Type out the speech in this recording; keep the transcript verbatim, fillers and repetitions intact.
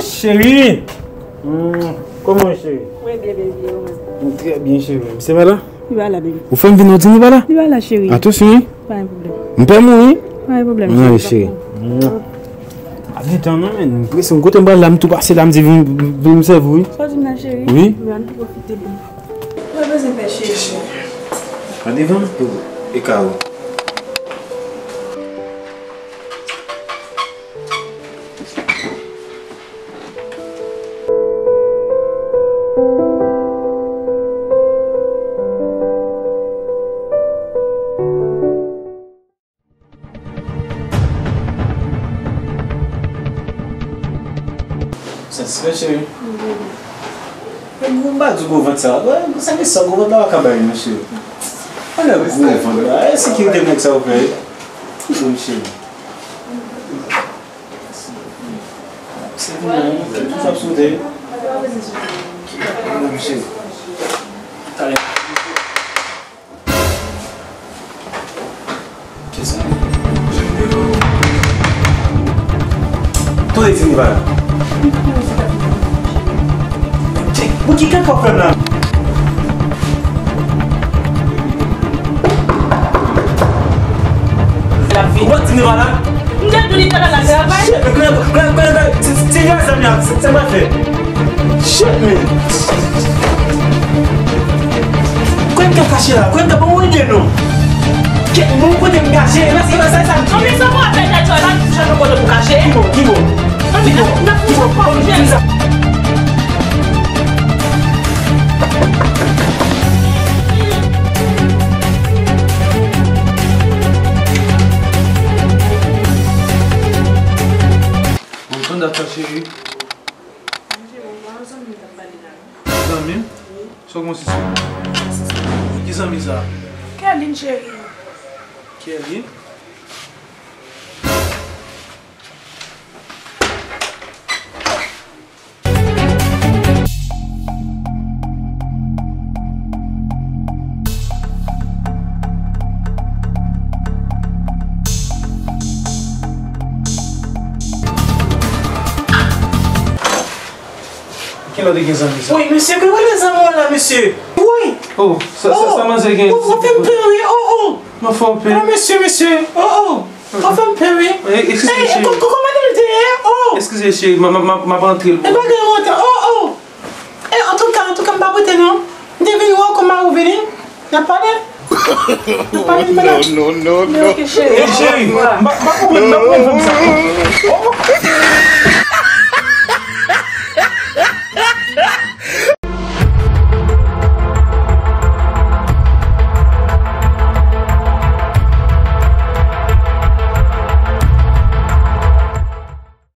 Cheri! Hmm, kòman w ye, cheri? Mwen byen, baby, e ou menm? M trè byen, cheri. Misye pa la? Li pa la, baby. Ou fè m vin, ou di li pa la? Li pa la, cheri. Atansyon, wi. Pa gen pwoblèm. M pè mouri. Pa gen pwoblèm, cheri. Mwen ale, cheri. Mwa. A gen tan non, men. M prese, m kote m pral la, m tou pase la, m di vin, vin m sèvi w, wi. Sa w di m la, cheri? Wi. Mwen tou pwofite, bon. Mwen bezwen fè cheri. Pa devan m, e ka ou. Satisfè, cheri? Wi. Men gwo, m pa di w gwo vant sa. Wè, sa gen sa, gwo vant la pa ka bay non, cheri. Anlè gwo vant la. E sekirite nèg sa ou fè, wi. Wi, cheri. Se pou mwen, wi. Tout sa ap sote. Wi, cheri. Talè. Kisa? Tande, Jennifer. Tchè, pou ki kaka w fè m la? Ou pa di Jennifer la? M te di w li t ap al travay. Shit, men konnen, konnen, konnen, konnen, ti, ti vye zam li a, se, se pa fè. Shit, man. Kote m ka kache la? Kote m ka, ban m yon ide non. Kèt, bon, kote m kache? E pa sa, e pa sa, e pa sa. Anben sa mwen apèl tèt yo la, m chèche yon kote pou kache. Ki bò? Ki bò? Ki bò? Ki bò? Ban m di sa. Bon, konn dat sa, cheri? Zanmi m? Sa w gen yon sista? Ki zanmi sa? Kerline, cheri. Kerline? Kilè w te gen zanmi sa? Wi, mesye, ki wè zanmi w la, mesye? Wi! Oh, sa, sa, sa manzè gen? Ou, ou fè m pè, wi, oh, oh! Mwen fè w pè. Oh, mesye, mesye, oh, oh! Ou fè m pè, wi. Eh, eskize, cheri. Kòman l te ye? Oh! Eskize, cheri, m, m, m, m ap antre. E pa gen wont, oh, oh! Eh, antouka, antouka, m pa pote non. M te vin wè w kòman ou vini. N ap pale. N ap pale, n ap pale. Non, non, non, non. Ok, cheri. Eh, cheri, m pa, m pa konprann, m pa konprann fanm sa. Oh, oh.